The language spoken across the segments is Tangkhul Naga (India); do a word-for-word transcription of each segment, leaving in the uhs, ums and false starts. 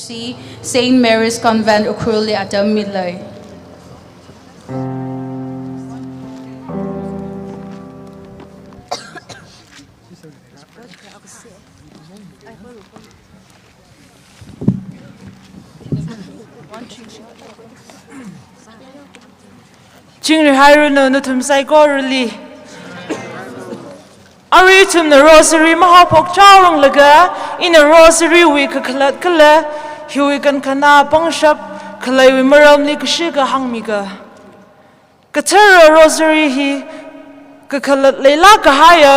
C, Saint Mary's Convent, Ukhrulli atam milei. Chingri hairanu nathum saikorali. Arui ithumna Rosary mahaophok chaoranglaga, ina Rosary wui kakhalat kala hiwui kankhana pangshap khaleiwui maramli kashika hāngmiga. Kathara Rosary hi kakhalat leilāk kahaiya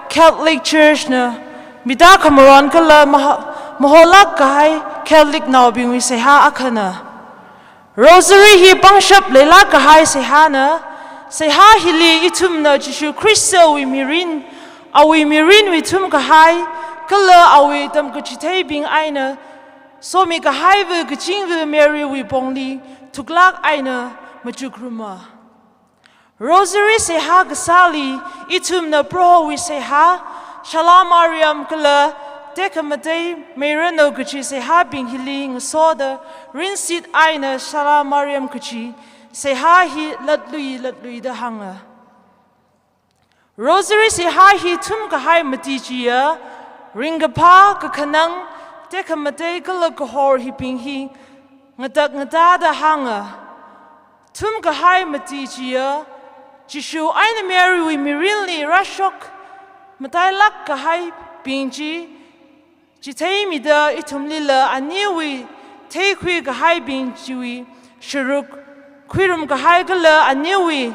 Catholic Church na mida khamaron kala maha-, maholāk kahai Catholic naobingwui seihā akhana. Rosary hi pangshap leilāk kahai seihāna. Seihā hili ithumna Jishu Khristawui mirin, awui mirinwui thumkahai, kala awui tamkachitheibing eina somikahaiva kazingva Marywui pongli thuklāk eina machukruma. Rosary seihā kasāli ithumna Prohowui seihā, Shala Mariam kala tekhamatei meiranu kaji seihābing hili ngasoda rinsit eina Shala Mariam kaji seihā hi latlui latluida hānga. Rosary seihā hi thumkahai mati chiya, ringkaphā, kakhanang, tekhamatei kala kahor hibing hi ngatak ngatāda hānga. Thumkahai mati chiya, Jishu eina Marywui mirinli rāshok matailāk kahaibing chi chitheimida ithumlila aniwui theikhui kahaibing chiwui sharuk khuirumkahai kala aniwui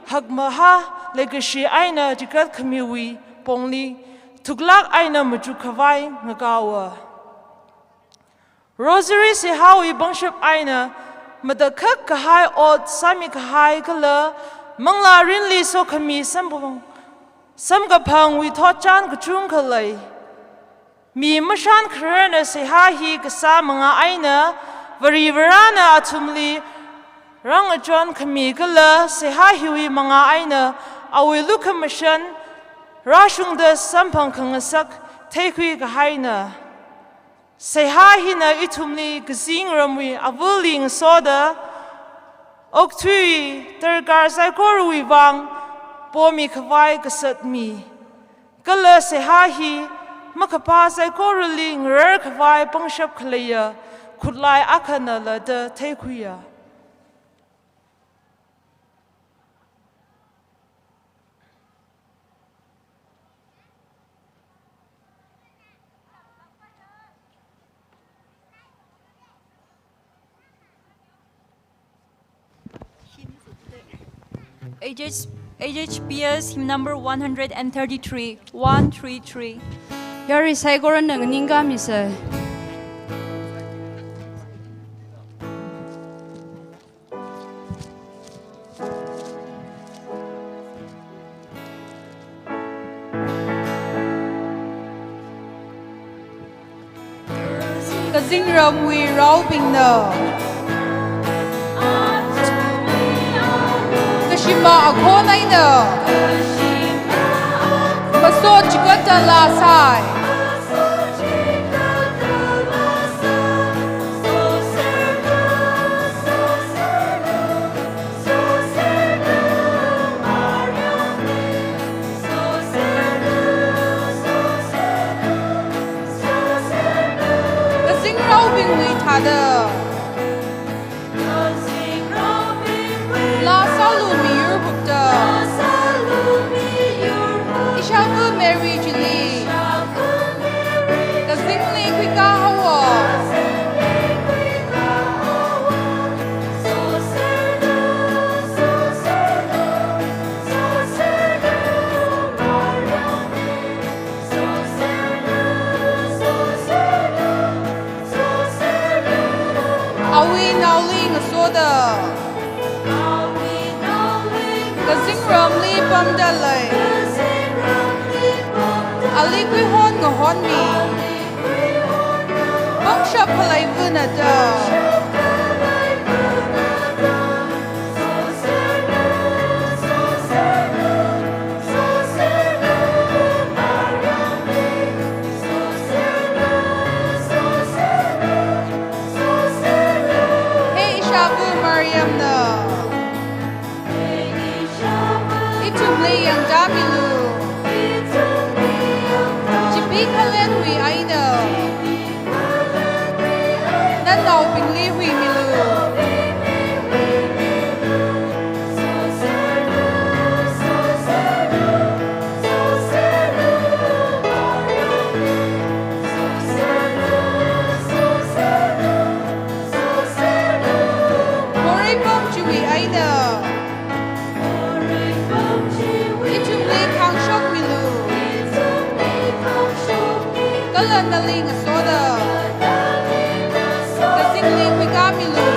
hakmahā leikashi eina chikatkhamiwui pongli thuklāk eina machuk khavai ngakaowa. Rosary seihāwui pangshap eina matakhak kahai ot sāmikahai kala manglā rinli sokhami samphang, samkaphangwui thotchan kachungkha lei. Mi mashan khararna seihā hi kasā manga eina, Varivarana athumli rāngachon khami kala seihā hiwui manga eina awui lukhamashan rāshungda samphang khangasak theikhui kahaina. Seihā hina ithumli kazingramwui avali ngasoda, okathui darkar saikorawui vang pomi khavai kasat mi. Kala seihā hi makaphā saikorali ngarar khavai pangshap khaleiya khutlai akhanala da theikhuiya. H H, H H P S, hymn number one hundred and thirty-three, one three three. Yarui saikorana nganingkāmisa. Kazingramwui raobingna kashima akhon eina masot chikatda laa sai. Kazingraobingwui thāda laa sālu miyur hupta, ishāva Mary chili kazingli khuikā haowa. Awui naoli ngasoda kazingramli pamda lei. Ali khuihon ngahonmi pangshap khaleivana da. Bingli huimilu. Morei pam chiwui eina. Ithumli khangshokmilu. Kala nali ngasoda. Kazingli khuikāmilu.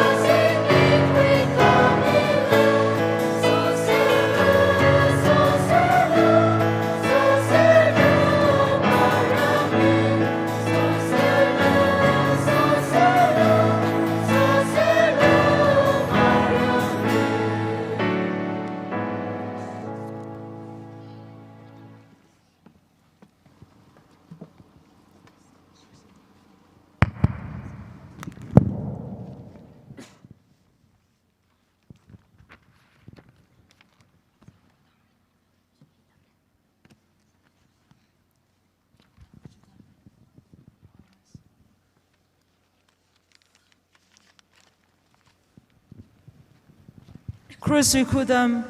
Krush wui khudam.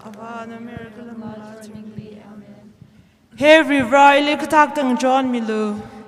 Avā, Naomayara kala Manglā Katharawui mingli. Amen. He Varivara, ili kathak tangachonmilu.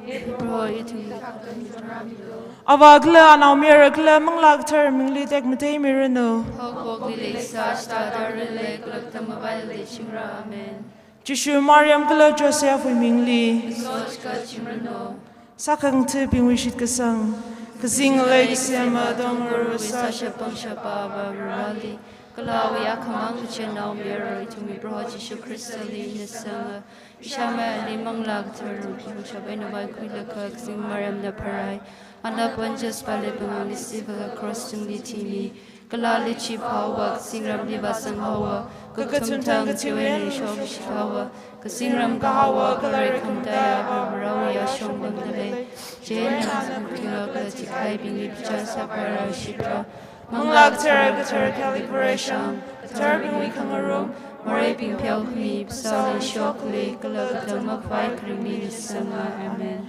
He Proho, ithumli kathak tangachonmilu. Avā kala Anaomayara kala Manglā Katharawui mingli tekmateimiranu. Haophoklila sāda, aringli kala katang mavaili leichingra. Amen. Jishu, Mariam kala Josephwui mingli. Ngasot chikatchingranu. Sākhangatha̱bingwui shitkasang. Kazing ngalei kasema dongarāwui sāshap pangshapa Avā Varivarāli, kala awui akhamang kachihān Naomayara ithumwui Proho Jishu Khristali ina sanga, ishāmeiya ali Manglā Katharawui lukhamashan eina vaikhuilaga kazing Mariamna pharai. Ana Pontius Pilatewui pangāngli sivālaga cross tungli thimi. Kala ali chiphaowa, kazingramli vāzanghaowa, kakathum thang kachiwui eina rishok shithaowa, kazingram kahaowa, kala reikhamataiya Avā Varivarāwui yāshong pamda lei. Chieina ana khuilaga kala thihaibingli bichar sāpailaga shitra. Manglā Kathara, Kathara Catholic Vareshang, katharabingwui khangarum, moreibing pheokhami, phasāli shokhali, kala katang makhavai kharingli ina sanga. Amen.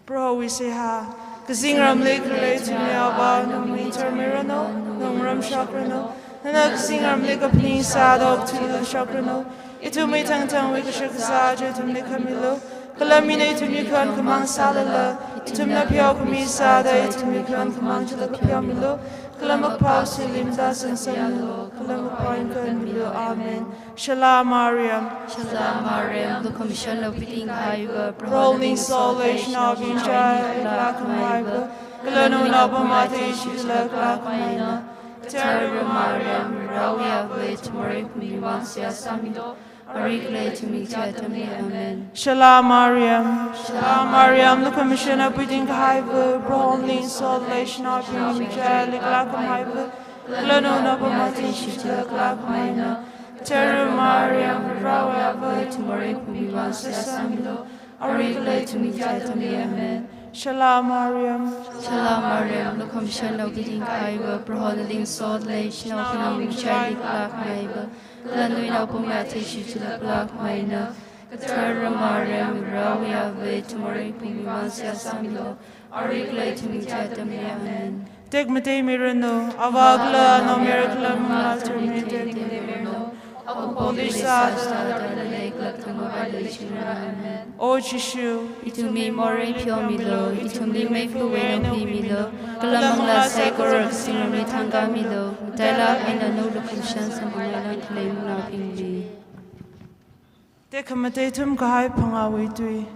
Prohowui seihā. Kazingramli khalei ithumwui Avā, nawui ming tharmiranu, nawui ngarā shokranu, nana kazingramli kaphaning sāda okathuili shokranu, ithumwui thangthangwui kashak kazā chi ithumli khamilu, kala mina ithumwui khon khamāng sālala, ithumna pheokhami sāda ithumwui khon khamāng chila kapheomilu, kala makaphā silim da sangsanglu, kala makaphā ringkhanmilu. Amen. Shalom Mariam. Shalom Mariam, lukhamashan okathui bingkahaiva, Proholi ningsoda leishinaobing chili khalakhameiva, kala nawui naopam athishurda khalakhameina. Kathara Mariam, Varivarāwui ava, ithum moreikhami vang seihā sāmilu, aringli khalei ithumwui kathara atamli. Amen. Shalom Mariam. Shalom Mariam, lukhamashan okathui bingkahaiva, Proholi ningsoda leishinaobing chili khalakhameiva, kala nawui naopam athishurda khalakhameina. Kathara Mariam, Varivarāwui ava, ithum moreikhami vang seihā sāmilu, aringli khalei ithumwui kathara atamli. Amen. Shalom Mariam. Shalom Mariam, lukhamashan okathui bingkahaiva, Proholi ningsoda leishinaobing chili khalakhameiva, kala nawui naopam athishurda khalakhameina. Kathara Mariam, Varivarāwui ava, ithum moreikhami vang seihā sāmilu, aringli khalei ithumwui kathara atamli. Amen. Tekmateimiranu. Avā kala Naomayara kala Manglā Katharawui ming tekmateimiranu. Haophoklila sāda, aringli kala katang mavaili leichingra. Amen. O Jishu, ithumwui morei pheomilu, ithumli meikhawui eina huimilu, kala manglā saikora kazingramli thangkāmilu, matailāk eina nawui lukhamashan samphang eina khalei manaobingli. Tekhamatei thumkahai phangāwui tui.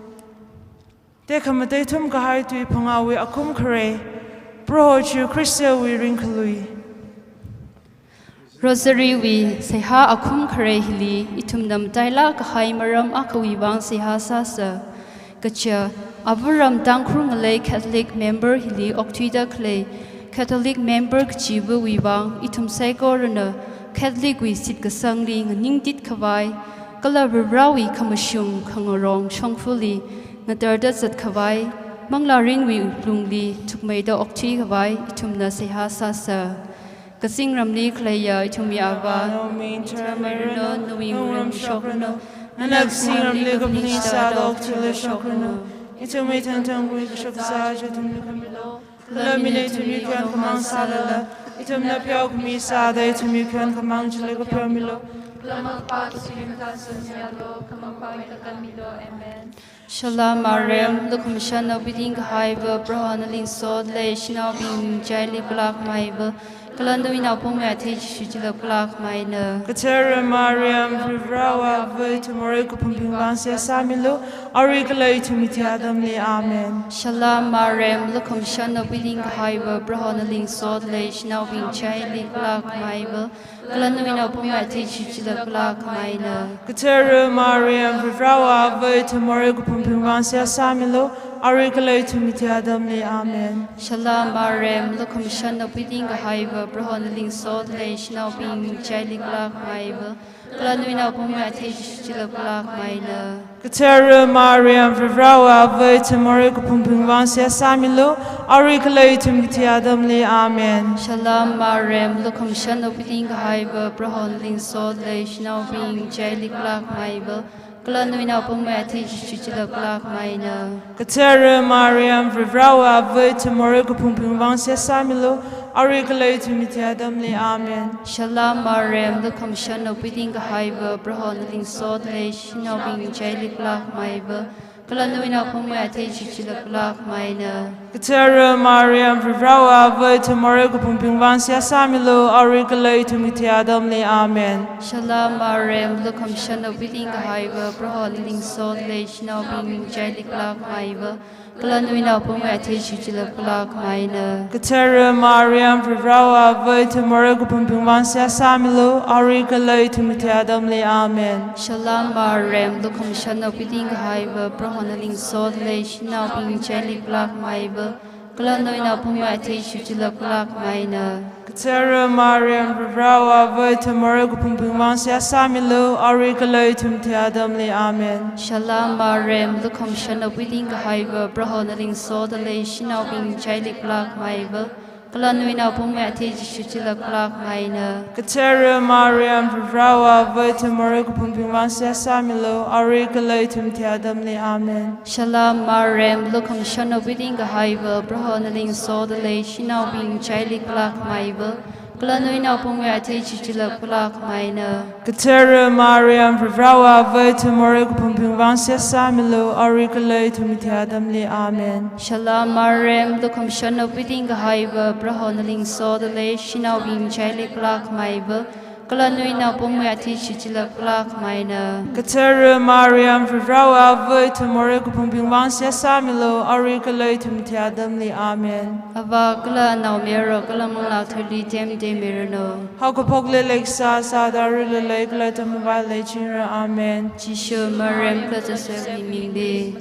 Tekhamatei thumkahai tui phangāwui akhum khare. Proho Jishu Khristawui ringkhalui. Rosary wui seihā akhum khare hili ithumna matailāk kahai maram akhawui vang seihā sāsa. Kaja, āvaram Tangkhul ngalei Catholic member hili okthuida khalei Catholic member kachivawui vang ithum saikorana Catholic wui shitkasangli nganingtit khavai, kala Varivarāwui khamashung khangarong shongfali ngatarda zat khavai, manglārinwui lungli thukmeida okthui khavai ithumna seihā sāsa. Kazingramli khaleiya ithumwui Avā, nawui ming tharmiranu, nawui ngarā shokranu, nana kazingramli kaphaning sāda okathuili shokranu, ithumwui thangthangwui kashak kazā chi ithumli khamilu, Kala mina ithumwui khon khamang sālala, ithumna pheokhami sāda ithumwui khon khamang chili kapheomilu. Kala mangpa ithumwui mathān sanyalo, khamangpa mitakanmilu. Amen. Shalom Mariam, lukhamashan okathui bing kahaiva, Proho nali ngasotda lei, shanaobingwui ming chili phalākhameiva, kala nawui naopamwui athei Jishu chili phalākhameina. Kathara Mariam, Varivarāwui ava, ithum morei kaphangbingwui vang seihā sāmilu, arui kala ithumwui kathi atamli. Amen. Shalom Mariam, lukhamashan okathui bing kahaiva, Proho nali ngasotda lei, shanaobingwui ming chili phalākhameiva, kala nawui naopamwui athei Jishu chili phalākhameina. Kathara Mariam, Varivarāwui ava, ithum morei kaphangbingwui vang seihā sāmilu, arui kala ithumwui kathi atamli. Amen. Shalom Mariam, lukhamashan okathui bing kahaiva, Proho nali ngasotda lei, shanaobingwui ming chili phalākhameiva, kala nawui naopamwui athei Jishu chili phalākhameina. Kathara Mariam, Varivarāwui ava, ithum morei kaphangbingwui vang seihā sāmilu, arui kala ithumwui kathi atamli. Amen. Shalom Mariam, lukhamashan okathui bing kahaiva, Proho nali ngasotda lei, shanaobingwui ming chili phalākhameiva, kala nawui naopamwui athei Jishu chili phalākhameina. Kathara Mariam, Varivarāwui ava, ithum morei kaphangbingwui vang seihā sāmilu, arui kala ithumwui kathi atamli. Amen. Shalom Mariam, lukhamashan okathui bing kahaiva, Proho nali ngasotda lei, shanaobingwui ming chili phalākhameiva, kala nawui naopamwui athei Jishu chili phalākhameina. Kathara Mariam, Varivarāwui ava, ithum morei kaphangbingwui vang seihā sāmilu, arui kala ithumwui kathi atamli. Amen. Shalom Mariam, lukhamashan okathui bing kahaiva, Proho nali ngasotda lei, shanaobingwui ming chili phalākhameiva, kala nawui naopamwui athei Jishu chili phalākhameina. Kathara Mariam, Varivarāwui ava, ithum morei kaphangbingwui vang seihā sāmilu, arui kala ithumwui kathi atamli. Amen. Shalom Mariam, lukhamashan okathui bing kahaiva, Proho nali ngasotda lei, shanaobingwui ming chili phalākhameiva, kala nawui naopamwui athei Jishu chili phalākhameina. Kathara Mariam, Varivarāwui ava, ithum morei kaphangbingwui vang seihā sāmilu, arui kala ithumwui kathi atamli. Amen. Shalom Mariam, lukhamashan okathui bing kahaiva, Proho nali ngasotda lei, shanaobingwui ming chili phalākhameiva, kala nawui naopamwui athei Jishu chili phalākhameina. Kathara Mariam, Varivarāwui ava, ithum morei kaphangbingwui vang seihā sāmilu, arui kala ithumwui kathi atamli. Amen. Shalom Mariam, lukhamashan okathui bing kahaiva, Proho nali ngasotda lei, shanaobingwui ming chili phalākhameiva, kala nawui naopamwui athei Jishu chili phalākhameina. Kathara Mariam, Varivarāwui ava, ithum morei kaphangbingwui vang seihā sāmilu, arui kala ithumwui kathi atamli. Amen. Shalom Mariam, lukhamashan okathui bing kahaiva, Proho nali ngasotda lei, shanaobingwui ming chili phalākhameiva, kala nawui naopamwui athei Jishu chili phalākhameina. Kathara Mariam, Varivarāwui ava, ithum morei kaphangbingwui vang seihā sāmilu, arui kala ithumwui kathi atamli. Amen. Avā kala Anaomayara kala Manglā Katharali temtemmiranu. Haokaphokli leikasā sāda aruila leikala atam mavāli leichingra. Amen. Jishu, Mariam kala Josephwui mingli.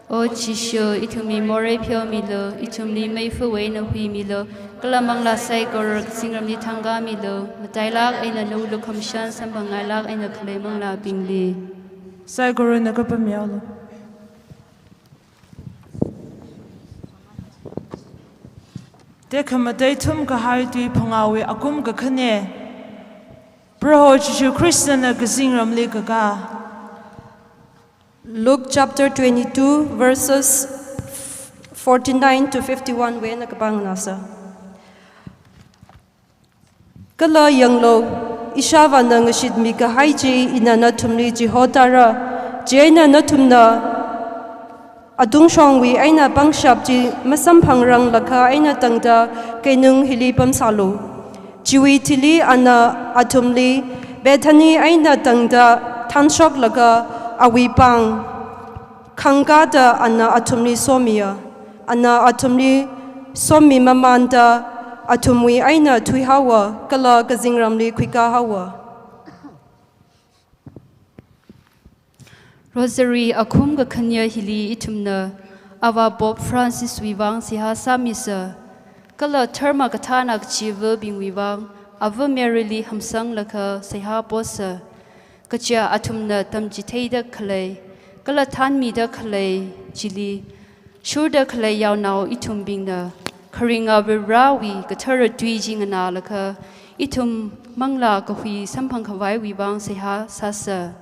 O Jishu, ithumwui morei pheomilu, ithumli meifa eina huimilu, kala manglā saikora kazingramli thangkāmilu, matailāk eina nawui lukhamashan samphangngailāk eina khalei manglābingli. Saikorana kapam mihaolu. Tekhamatei thumkahai tui phangāwui akum kakhane. Proho Jishu Khristana kazingramli kakā. Luke chapter twenty-two, verses forty-nine to fifty-one wui eina kapānganāsa. Kala yanglu, ishāvāna ngashitmi kahai chi ina nathumli chihotāra, chieina nathumna atungshongwui eina pangshap chi masamphangranglakha eina tangda keinung hili pamsālu. Chiwui thili ana athumli Bethany eina tangda thanshoklaga awui pāng khangkāda ana athumli somiya. Ana athumli somi mamānda athumwui eina thuihaowa kala kazingramli khuikāhaowa. Rosary akum kakhane hili ithumna Avā Pope Francis wui vang seihā sāmisa, kala dharma kathāna kachivabingwui vang Ava Mary li hamsanglakha seihā posa. Kaja athumna tamchitheida khalei, kala thanmida khalei chili, shurda khalei yaonao ithumbingna, kharinga Varivarāwui kathara tui chi nganālakha, ithum manglā kahui samphang khavaiwui vang seihā sāsa.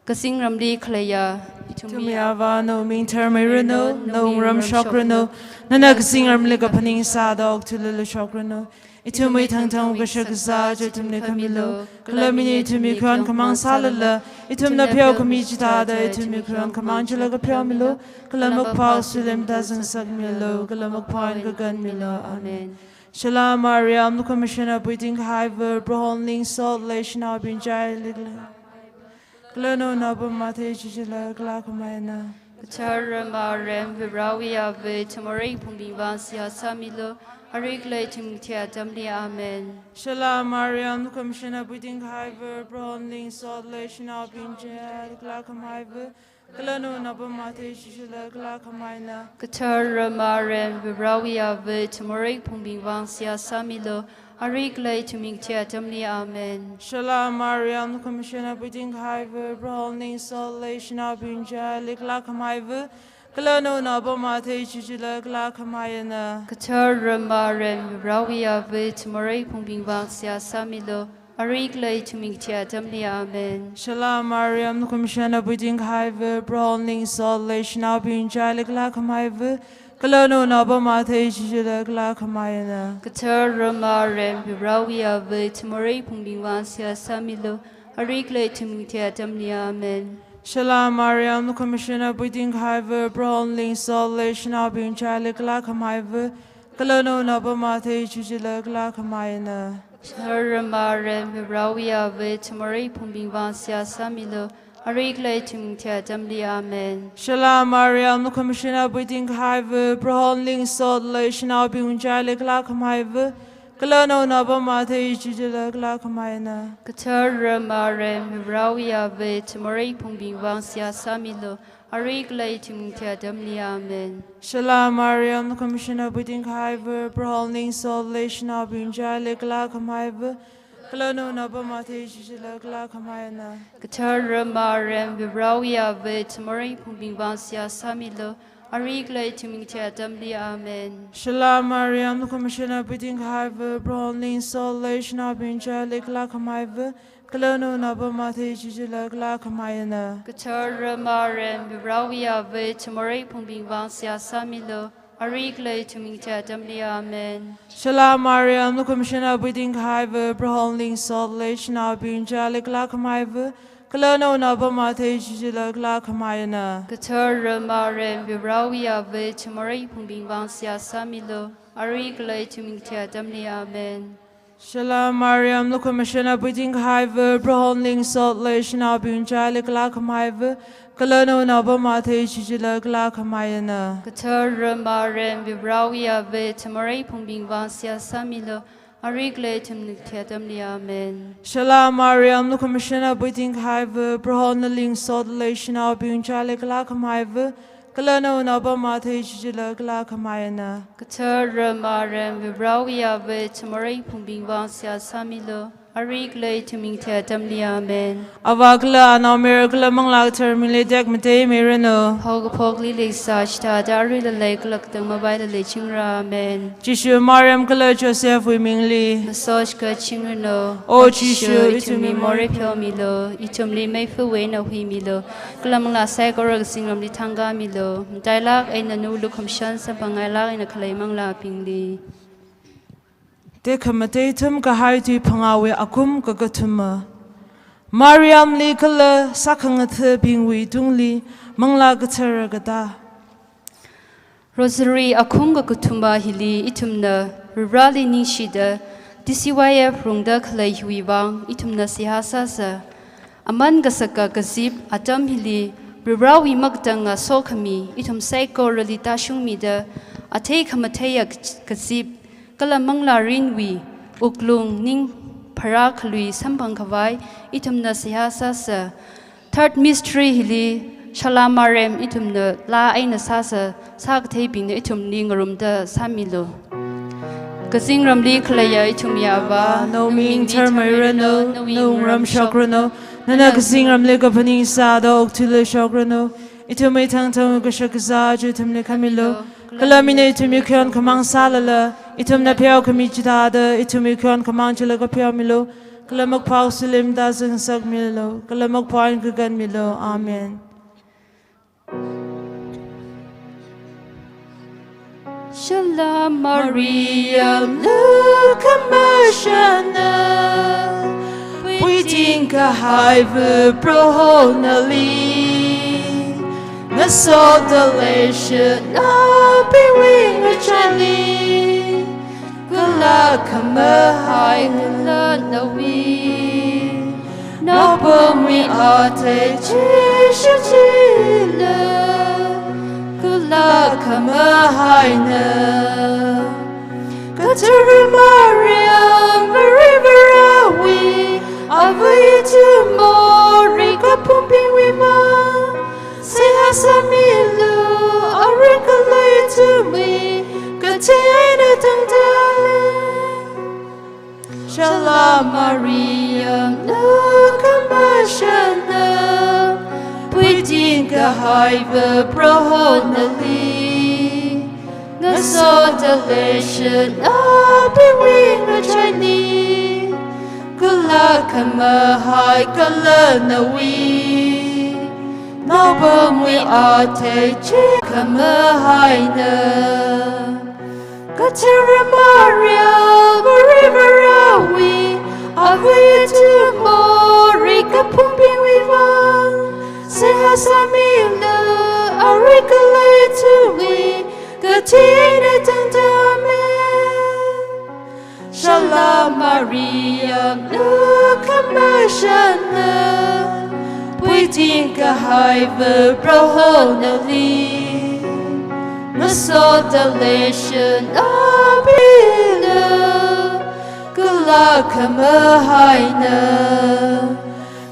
Kazingramli khaleiya ithumwui Avā, nawui ming tharmairanu, nawui wungram shokranu, nana kazingramli kaphaning sāda okathuili shokranu. Ithumwui thangthang kashak kazā chi ithumli khamilu, kala mirin ithumwui khayon khamāng sālala, ithumna pheokhami chithāda ithumwui khayon khamāng chila kapheomilu, kala makaphā sulimda zangsakmilu, kala makaphā eina kakanmilu. Amen. Shalom Mariam, lukhamashan apui tingkahaiva, Prohona naling sotlei shanaobing chili kala, kala nawui naopam athei chi chila kalākhamei eina. Kathara Mariam, Varewui Avā, ithum morei phungbing vang seihā sāmilu, arui kala ithumwui kathi atamli. Amen. Shalom Mariam, lukhamashan apui tingkahaiva, Prohona naling sotlei shanaobing chili kala kalākhameiva, kala nawui naopam athei chi chila kalākhamei eina. Kathara Mariam, Varewui Avā, ithum morei phungbing vang seihā sāmilu, arui kala ithumwui kathi atamli. Amen. Shalom Mariam, lukhamashan apui tingkahaiva, Prohona naling sotlei shanaobing chili kalākhameiva, kala nawui naopam athei chi chila kalākhamei eina. Kathara Mariam, Varewui Avā, ithum morei phungbing vang seihā sāmilu, arui kala ithumwui kathi atamli. Amen. Shalom Mariam, lukhamashan apui tingkahaiva, Prohona naling sotlei shanaobing chili kalākhameiva, kala nawui naopam athei chi chila kalākhamei eina. Kathara Mariam, Varewui Avā, ithum morei phungbing vang seihā sāmilu, arui kala ithumwui kathi atamli. Amen. Shalom Mariam, lukhamashan apui tingkahaiva, Prohona naling sotlei shanaobing chili kalākhameiva, kala nawui naopam athei chi chila kalākhamei eina. Kathara Mariam, Varewui Avā, ithum morei phungbing vang seihā sāmilu, arui kala ithumwui kathi atamli. Amen. Shalom Mariam, lukhamashan apui tingkahaiva, Prohona naling sotlei shanaobing chili kalākhameiva, kala nawui naopam athei chi chila kalākhamei eina. Kathara Mariam, Varewui Avā, ithum morei phungbing vang seihā sāmilu, arui kala ithumwui kathi atamli. Amen. Shalom Mariam, lukhamashan apui tingkahaiva, Prohona naling sotlei shanaobing chili kalākhameiva, kala nawui naopam athei chi chila kalākhamei eina. Kathara Mariam, Varewui Avā, ithum morei phungbing vang seihā sāmilu, arui kala ithumwui kathi atamli. Amen. Shalom Mariam, lukhamashan apui tingkahaiva, Prohona naling sotlei shanaobing chili kalākhameiva, kala nawui naopam athei chi chila kalākhamei eina. Kathara Mariam, Varewui Avā, ithum morei phungbing vang seihā sāmilu, arui kala ithumwui kathi atamli. Amen. Shalom Mariam, lukhamashan apui tingkahaiva, Prohona naling sotlei shanaobing chili kalākhameiva, kala nawui naopam athei chi chila kalākhamei eina. Kathara Mariam, Varewui Avā, ithum morei phungbing vang seihā sāmilu, arui kala ithumwui kathi atamli. Amen. Shalom Mariam, lukhamashan apui tingkahaiva, Prohona naling sotlei shanaobing chili kalākhameiva, kala nawui naopam athei chi chila kalākhamei eina. Kathara Mariam, Varewui Avā, ithum morei phungbing vang seihā sāmilu, arui kala ithumwui kathi atamli. Amen. Shalom Mariam, lukhamashan apui tingkahaiva, Prohona naling sotlei shanaobing chili kalākhameiva, kala nawui naopam athei chi chila kalākhamei eina. Kathara Mariam, Varewui Avā, ithum morei phungbing vang seihā sāmilu, arui kala ithumwui kathi atamli. Amen. Avā kala Anaomayara kala Manglā Katharawui mingli tekmateimeiranu. Haokaphokli leisā chithāda aruila lei kala katang mavaila leichingra. Amen. Jishu Mariam kala Josephwui mingli. Masot kachingranu. O Jishu, ithumwui morei pheomilu, ithumli meifa eina huimilu, kala manglā saikora kazingramli thangkhamilu. Matailāk eina nawui lukhamashan samphangngailāk eina khalei manglābingli. Tekhamatei thumkahai tui phangāwui akum kakathuma. Mariamli kala sākhangathabingwui tungli Manglā Kathara katā. Rosary akhum kakathuma hili ithumna Varivarāli ningshida, T C Y F rungda khalei hiwui vang ithumna seihā sāsa. Aman kasaka kazip atam hili Varivarāwui makatanga sokhami ithum saikorali tāshungmida, athei khamatheiya kazip kala manglārinwui wuklung ning pharākhalui samphang khavai ithumna seihā sāsa. Third mystery hili Shalom Mariam ithumna laa eina sāsa, sākatheibingna ithumli ngarumda sāmilu. Kazingramli khaleiya ithumwui Avā, nawui ming tharmairanu, nawui wungram shokranu, nana kazingramli kaphaning sāda okathuili shokranu. Ithumwui thangthang kashak kazā chi ithumli khamilu, kala mirin ithumwui khayon khamāng sālala, ithumna pheokhami chithāda ithumwui khayon khamāng chila kapheomilu, Kala makphā silim da zingsakmilu, kala makphā eina kakanmilu. Amen. Shalom Maria, lukhamashanna, puiting kahaiva Proho nali, ngasotda leishiya naobingwui ngachaili, kala khamahai kala nawui naopamwui athei Jishu chila, kala khamahaina. Kathara Maria, Varivarāwui ava ithum morei kaphangbingwui vang seihā sāmilu, arui kala ithumwui kathi eina tangda. Shalom Maria, lukhamashanna, puiting kahaiva Proho nali, ngasotda leishiya naobingwui ngachaili, kala khamahai kala nawui naopamwui athei Jishu khamahaina. Kathara Maria, Varivarāwui ava ithum morei kaphangbingwui vang seihā sāmilu, arui kala ithumwui kathi eina tangda. Amen. Shalom Maria, lukhamashanna, puiting kahaiva Proho nali, ngasotda leishiya naobingwui, kala khamahaina.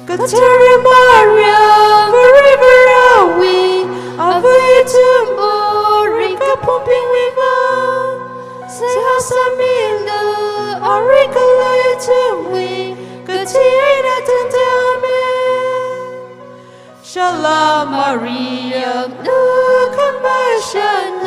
Kathara Maria, Varivarāwui ava ithum morei kaphangbingwui vang seihā sāmilu, arui kala ithumwui kathi eina tangda. Amen. Shalom Maria, lukhamashanna,